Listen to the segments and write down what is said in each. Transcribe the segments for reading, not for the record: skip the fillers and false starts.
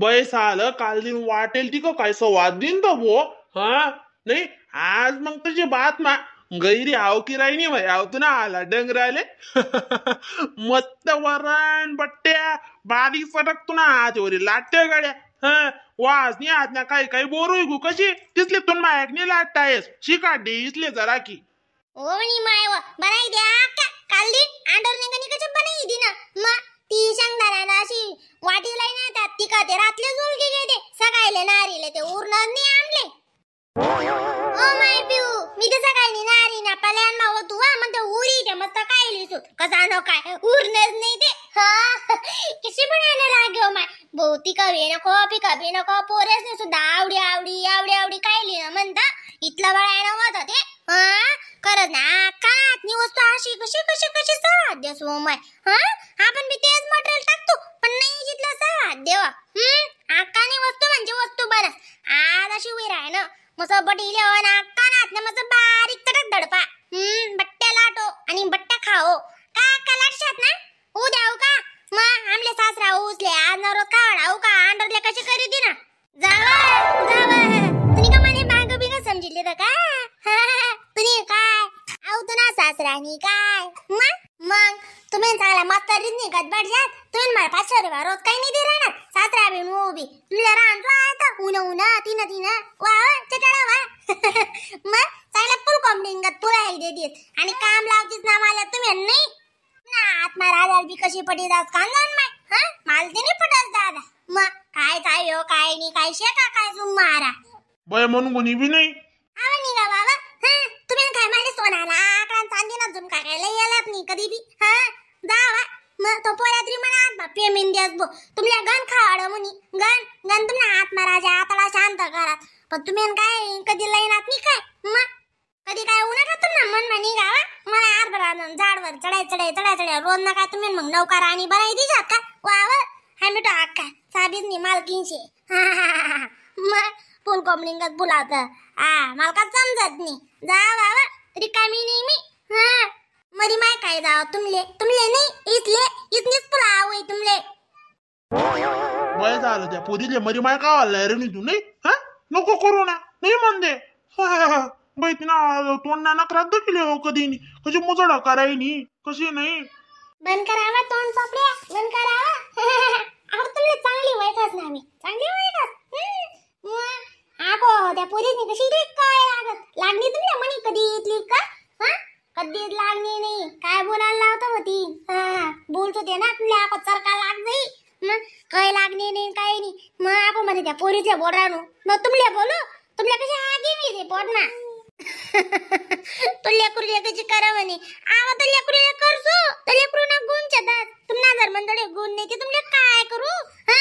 बैस आलं काल दिन वाटेल ती का काय सवाद दिन तर भो. हा नाही आज मग तुझी बात मा गैरी आव की राही नाही आव तू ना आला डंगराले. मस्त वरण बट्ट्या बारीक सटक तू ना आज वरी लाटते गाड्या. हा वास नाही आत ना काही काही बोरू गु कशी तिसले तुन मायक नाही लाटतायस शिकाडी इसले जरा की. ओ म्हणी माय व बनाई द्या का काल दिन आंडोर निघणी कशी बनाई दी ना मग ती शेंगदाणा अशी वाटी लाई ना त्यात ती का ते रातले झुलकी घेते सकाळले नारीले ते उरणार नाही आमले. ओ my पिऊ मी ते सकाळी नारी ना पल्यान माव तू हा म्हणते उरी ते मस्त काय लिसू कसा न काय उरणच नाही ते. हा कशी बनायला लागे हो my बहुती कवी नको पिका बी नको पोरेस नाही सुद्धा आवडी आवडी आवडी आवडी काय लिहिणं म्हणता इथला बळायला होता ते. हा खरंच ना कानातनी वस्तू अशी कशी कशी कशी सवाद देस हो my. हा आपण बी तेच मटेरियल टाकतो पण नाही जिथलं सवाद देवा. अक्काने वस्तू म्हणजे वस्तू बरं आज अशी उभी राह ना मस्त बटी लिहावं ना कानात ना मस्त बारीक चटक दडपा. बट्ट्या लाटो आणि बट्ट्या खाओ का का लाटशात ना उद्या हो का मग आमले सासरा उचले आज नवरा खावडा हो का आंडरले कशी करी दी ना जावा जावा. तुम्ही का म्हणे माग बिग समजिले तर का तुम्ही काय आहो ना सासरानी काय मग मग तुम्ही चांगला मस्त रिजनी गडबड जात तुम्ही मला 500 रुपये रोज काही नाही दे राहणार सासरा बी नो बी तुला राहतो आता उन उन तीन तीन वा चटाडा वा. मग चांगला फुल कॉम्प्लेन गत तुला हे दे देत आणि काम लावतीस ना मला तुम्ही नाही ना आत्मा राजाल बी कशी पटी दास कांदन माय. हा मला ते नाही पटत दादा मग काय काय हो काय नाही काय शेका काय जुम मारा बय म्हणून कोणी बी नाही. आवा निघा बाबा. हा तुम्ही काय मला सोनाला आकडा चांदीना झुमका खायला यालात नाही कधी बी. हा जावा मग तो पोरात्री म्हणा आत्मा पेमेंट द्यास बो तुमल्या गण खावाड म्हणी गण गण तुमना आत्मा राजा आताला शांत करा पण तुम्ही काय कधी लाईनात नाही काय मग कधी काय उन्हा का तुमना मन म्हणी गावा मला आरभरा झाडवर चढाय चढाय चढाय चढाय रोज नका तुम्ही मग नौका राणी बनाई दिजात का वाव हा मिठो अक्का साबीज नाही मालकीनशे. मग फुल कोंबडिंगच बोलावत हा मला का समजत नाही जा बाबा रिकामी नाही मी. हा मरी माय काय जाव तुमले तुमले नाही इथले इथलीच पुला होय तुमले. वय झालं त्या पोरीले मरी माय का वाढलाय रे तू नाही. हा नको करू ना नाही म्हणते बाई तिना तोंड ना नकरात देखील हो कधी नाही कशी मुजडा करायनी कशी नाही. बंद करावा तोंड सापड्या बंद करावा. अहो तुमले चांगली वयखास ना मी चांगली वयखास. आगो त्या पोरीसनी कशी इथली काय लागत लागली तुमल्या म्हणी कधी इथली का. हा कधीच लागली नाही काय बोलायला लावत होती. हा बोलतो ते ना तुमल्या आको चरका लाग जाई मग काय लागली नाही काय नाही मग आको म्हणे त्या पोरीच्या बोरानू मग तुमल्या बोलू तुमल्या कशी आगी मी ते पोट ना. तुल्या कुरल्या कशी करा म्हणे आवा तुल्या कुरल्या करसो तुल्या कुरु ना गुण छतात तुमना जर मंडळे गुण नाही ते तुमले काय करू. हा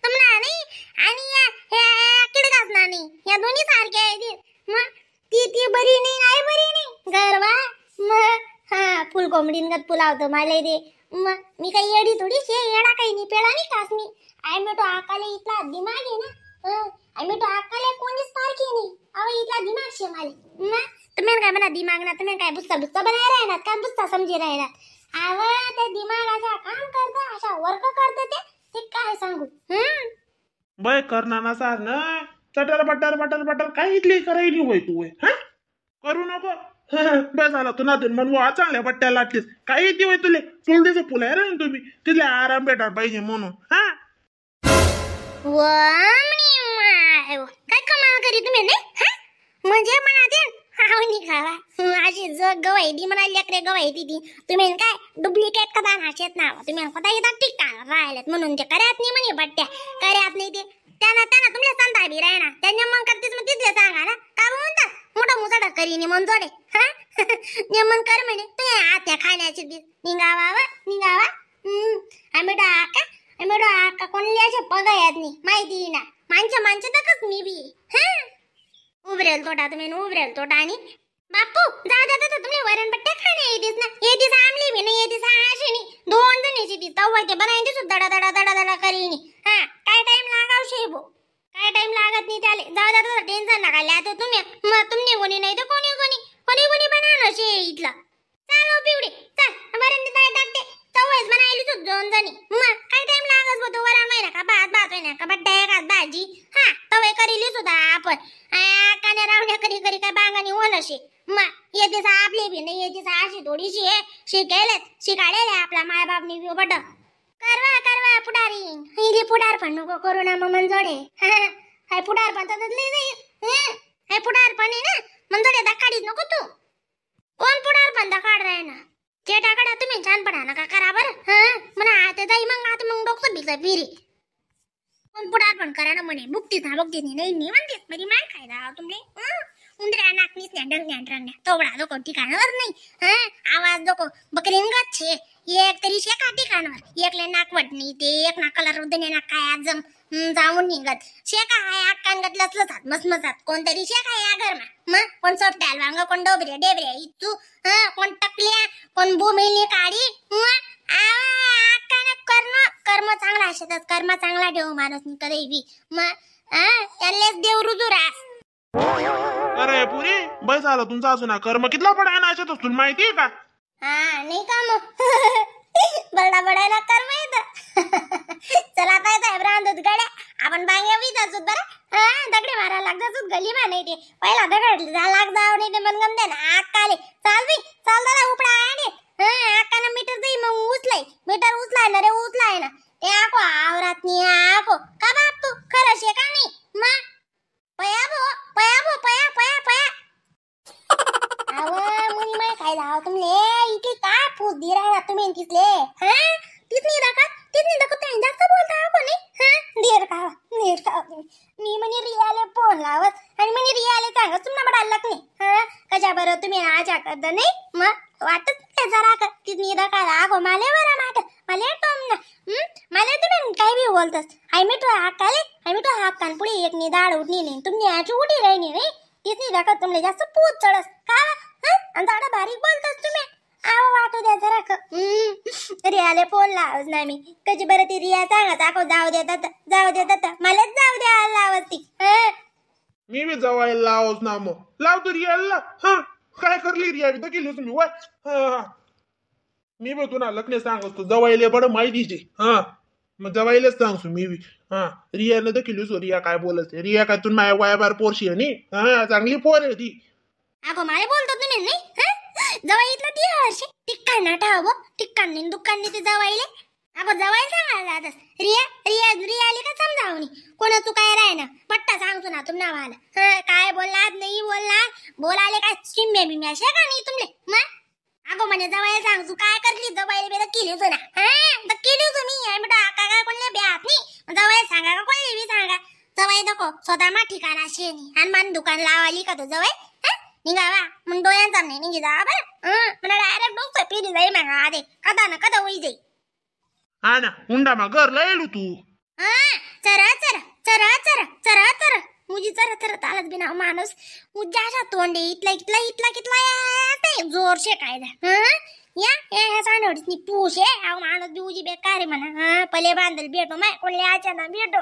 तुमना नाही आणि या ह्या किडकास ना नाही या दोन्ही सारखे आहेत मग ती ती बरी नाही नाही बरी नाही गरवा मग. हा फुल कोंबडीन गत पुलावतो मला दे मग मी काही येडी थोडी शे येडा काही नाही पेडा नाही खास मी I मेटो आकाले इथला दिमाग आहे ना. I मेटो आकाले कोणीच सारखी नाही अहो इथला दिमाग शे माले मग तुम्ही काय म्हणा दिमाग ना तुम्ही काय बुस्ता बुस्ता बनाय राहणार काय बुस्ता समजे राहणार आव ते दिमाग अशा काम करता अशा वर्क करतं ते ते काय सांगू. बय करणार ना सार ना चटर butter butter butter काय इथली करायली होय तू हा करू नको. बस झाला तू ना म्हणून वा चांगल्या बट्ट्या लाटलीस काय येते होय तुले तुला त्याचं फुलं आहे रे तुम्ही तिथले आराम भेटायला पाहिजे म्हणून. हा काय कमाल करी तुम्ही नाही म्हणजे म्हणा ते हाव खावा अशी जग गवाई दी म्हणा लेकरे गवाई ती तुम्ही काय डुप्लिकेट कदा नाशेत ना तुम्ही स्वतः येतात ठीक राहिलेत म्हणून ते करत नाही म्हणे बट्ट्या करत नाही ते त्यांना त्यांना तुमल्या संधा बी राहणार त्यांना मग करतेच मग तिथले सांगा ना का म्हणतात मोठा मुसाडा करीने मन जोडे. हा नेमन कर म्हणे तुम्ही आत्या खाण्याची दिस निघावा निघावा. आम्ही आका आम्ही आका कोणली असे पगायात नाही माहिती ना माणसं माणसं तकच मी बी. हा उभरेल तोटा तुम्ही उभरेल तोटा आणि बापू जा जा जा तुम्ही वरणबट्ट्या खाणे येतीस ना येतीस आमली बी नाही येतीस अशी नाही दोन जणीची ती तवा ते बनायची सुद्धा दडा दडा दडा दडा करीनी. हा काय टाइम लागाव शे भो काय टाइम लागत नाही त्याले जाऊ जा टेन्शन नका लिहा तो तुम्ही मग तुम्ही कोणी नाही तर कोणी कोणी कोणी कोणी बनवलं शे इथलं चालो पिवडे चल वरण काय टाकते तवयच बनायली सुद्धा दोन जणी मग काय टाइम लागत बो. होतो वरण महिना का भात भात होईना का बड्डा एकाच भाजी. हा तवे करीली सुद्धा आपण काने रावण्या करी करी काय बांगानी होल अशी. मग ये दिसा आपली बी नाही, ये दिसा अशी थोडीशी आहे. शिकेलेच शिकाळेले आपला मायबापनी बी बड करवा करवा पुढारी हिरी पुढार पण नको करू ना मग मंजोडे. हाय पुढार पण तर लई जाईल. हाय पुढार पण आहे ना मंजोडे, दकाडीच नको तू. कोण पुढार पण दकाड राय ना चेटाकडा तुम्ही छान पडा नका करा बरं. हा म्हणा आता जाई मग आता मग डोकं बिगं फिरी. कोण पुढार पण करा ना म्हणे बुकतीच ना बुकतीच नाही नाही म्हणतेस मरी मान खायला तुमले. उंदऱ्या नाकनीच न्या डंगण्या रंगण्या तोबडा डोको ठिकाणावर नाही. हा आवाज डोको बकरीन छे एक तरी शे का ठिकाणावर एकले नाकवट नाही ते एक ना कलर उदने ना काय आजम जाऊन निघत शेका हाय अक्कांगत लसलसात मसमसात कोणतरी शेका या घरमा. मग कोण सोपट्याल वांग कोण डोबरे डेबरे इच्चू. हा कोण टकल्या कोण भूमिली काडी. अक्कानं करणं कर्म चांगला असेल कर्म चांगला ठेवू माणूस कधी बी. मग त्यांनाच देव रुजू रास. अरे पुरी बस आला तुमचा असू ना कर्म कितला पडाय ना अशात तुला माहितीये का? हा नाही का मग बरडा बडायला कर्म येत. चला आता साहेब रांधत गड्या आपण बांग्या बी जात बरं. हा दगडे मारायला लागतात गली मा नाही ते पहिला दगड लाग जाव नाही ते मनगम दे ना अक्काले. चाल बी चाल दादा उपडा आणि हा अक्कानं मीटर जाई मग उचलाय मीटर उचलाय ना रे उचलाय ना ते आको आवरात नाही आको का बाप तू खरं शे का नाही. मग पया भो पया भो पया पया पया. अव मुनी माय काय लाव तुमले इथे काय फूस दी राहिला तुम्ही तिथले. हा तिथनी दाखत तिथनी दाखत तुम्ही जास्त बोलता कोणी. हा देर का नेर का मी म्हणे रियाले फोन लावत आणि म्हणे रियाले सांगत तुम्हाला बडायला लागत नाही. हा कशा बरं तुम्ही आजा करत नाही मग वाटत नाही जरा का तिथनी दाखा आगो माले बरं माट माले टोम ना माले तुम्ही काही बी बोलतस. I मिठो हाकाले I मिठो हाकान पुढे एक नी दाड उठणी नाही तुम्ही आची उठी राहिनी नाही तिथनी दाखत तुमले जास्त पूत चढस का. आणि दाडा बारीक बोलतस तुम्ही आव वाटू द्या जरा. रियाले फोन लावच नाही मी कशी बरं ती रिया सांगा दाखव जाऊ देतात जाऊ देतात मलाच जाऊ द्या लावत ती. मी बी जवायला लावच ना मग लावतो रियाला. हा काय करली रिया बी तर केली तुम्ही वय. हा मी बी तुला लग्न सांगतो जवायले बरं माहितीचे. हा मग जवायलाच सांगतो मी बी. हा रियानं तर केली रिया काय बोलत रिया काय तुला माझ्या वयाबार पोरशी आहे नी. हा चांगली पोर आहे ती. अगो मला बोलतो तुम्ही नाही. जवाई इथलं ती हर्षी टिक्कान ना ठाव टिक्कान नाही दुकान नाही ते जवाईले. अगो जवाई सांगायला जातस रिया रिया रिया आली का समजावणी कोणा चुकाय राय ना पट्टा सांगतो ना तुम्हाला मला. हा काय बोललात नाही बोललात बोलाले काय शिम्या बिम्या अशा का नाही तुमले. मग अगो म्हणे जवाई सांगतो काय करली जवाईले बी तर केली होतं ना. हा तर केली होतं मी बेटा काका काय कोणले ब्यात नाही जवाई सांगा का कोणले बी सांगा जवाई नको स्वतः मा ठिकाणा शेनी आणि मान दुकान लावाली का तो जवाई. निघावा मग डोळ्यांचा नाही निघी जा बरं. मला डायरेक्ट डोकं पिरी जाई मग आधे कदा ना कदा होई जाई. हा ना हुंडा मा घर लयलू तू. हा चरा चरा चरा चरा चरा चरा मुजी चरा चरा चालत बिना माणूस उज्जा तोंडे इथला इथला इथला कितला जोर शे काय या या ह्या सांडवडीसनी पूश आहे. अहो माणूस बी उजी बेकार आहे म्हणा. हा पले बांधल भेटो माय कोणले आच्या ना भेटो.